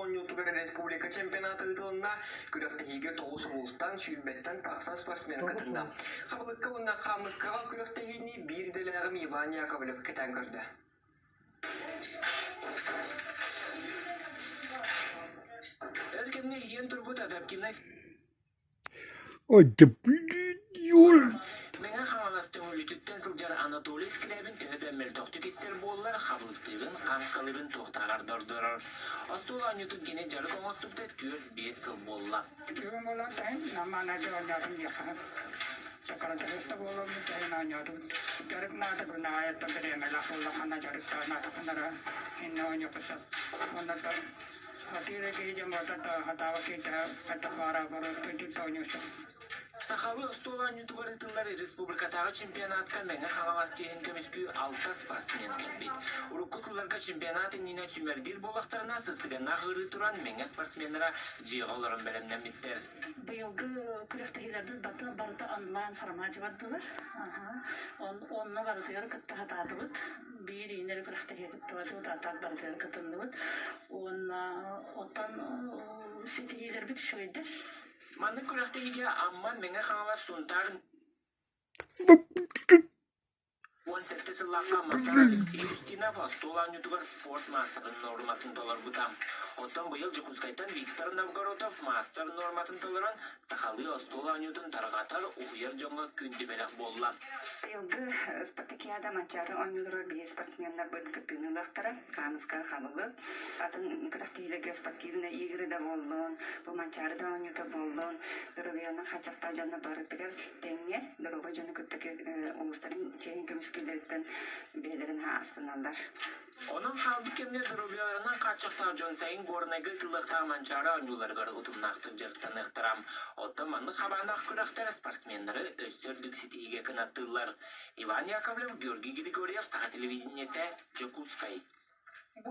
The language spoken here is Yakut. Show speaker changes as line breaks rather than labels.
оонньуутугар республика чемпионата ыытылынна. Күрэхтэһиигэ тоҕус улуустан, сүүрбэттэн тахса спортсмен
Тоҕус
кытынна.
улуус.
Хабылыкка уонна хаамыскаҕа күрэхтэһиини биир идэлээҕим Иван Яковлев кэтээн көрдө.
Өр кэмҥэ иһийэн турбут адаптивнай
Ой, да блин, ёль.
Мэҥэ Хаҥалас Төҥүлүтүттэн сылдьар Анатолий Скрябин төһө да мөлтөхтүк истэр буоллар, хабылыктыырын, хаамыскалыырын туохтааҕар да ордорор. Остуол оонньуутун кини дьарык оҥостубута 4-5 сыл буолла.
Бүгүн буолан таһын намаана оонньоотум диэххэ. Сакаратаһыста буоламмын таһын оонньоотубут. Дьарык наада күн аайыттан бириэмэлээх буоллаххына дьарыктанаатаххына иннэ оонньуохха сөп. Уонна Сатыыр киһи дьон барыта да сатаабат киһитэ хайдах баара боростуойдук да оонньуур сөп.
Сахалыы остуол оонньуутугар ыытыллар республикатааҕы чемпионатка Мэҥэ Хаҥалас чиэһин көмүскүү алта спортсмен кэлбит. Урукку сылларга чемпионат иннинэ сүүмэрдиир буоллахтарына, сыстыганнаах ыарыы туран Мэҥэ спортсменнара дьиэҕэ олорон бэлэмнэммиттэр.
Быйылгы күрэхтэһиилэрбит барыта, барыта онлайн формате бардылар. Онно барытыгар кытта сатаатыбыт. Биир иинэри күрэхтэһиигэ кыттыбатыбыт, а так барытыгар кытынныбыт. Уонна оттон ситиһиилэрбит үчүгэйдэр.
Маннык күрэхтэһиигэ Амма, Мэҥэ Хаҥалас, Сунтаар 17 сыллаахха Амматтан Алексей Устинов остуол оонньуутугар спорт маастарын нуорматын толорбута. Оттон быйыл Дьокуускайтан Виктор Новгородов маастар нуорматын толорон, сахалыы остуол оонньуутун тарҕатар, уһуйар дьоҥҥо күндү бэлэх буолла.
Быйылгы спартакиада Манчаары оонньууларыгар биһиги спортсменнарбыт кыттыыны ылыахтара. Хаамыска хабылык, атын күрэхтэһиилэргэ спортивные игры да буоллун, бу Манчаары да оонньуута буоллун, доруобуйанан хааччахтаах дьонно барытыгар тэҥҥэ доруобай дьону кытта улуустарын чиэһин көмүскүүллэриттэн бэйэлэрин астыналлар.
Онон хаалбыт кэмҥэ доруобуйаларынан хааччахтаах дьон сайын Горнайга ыытыллыахтаах Манчаары оонньууларыгар утумнаахтык дьарыктаныахтара. Оттон маннык хабааннаах күрэхтэр спортсменнары өссө үрдүк ситиһиигэ кынаттыыллар. Иван Яковлев, Георгий Григорьев, Саха телевидениетэ, Дьокуускай.
Бу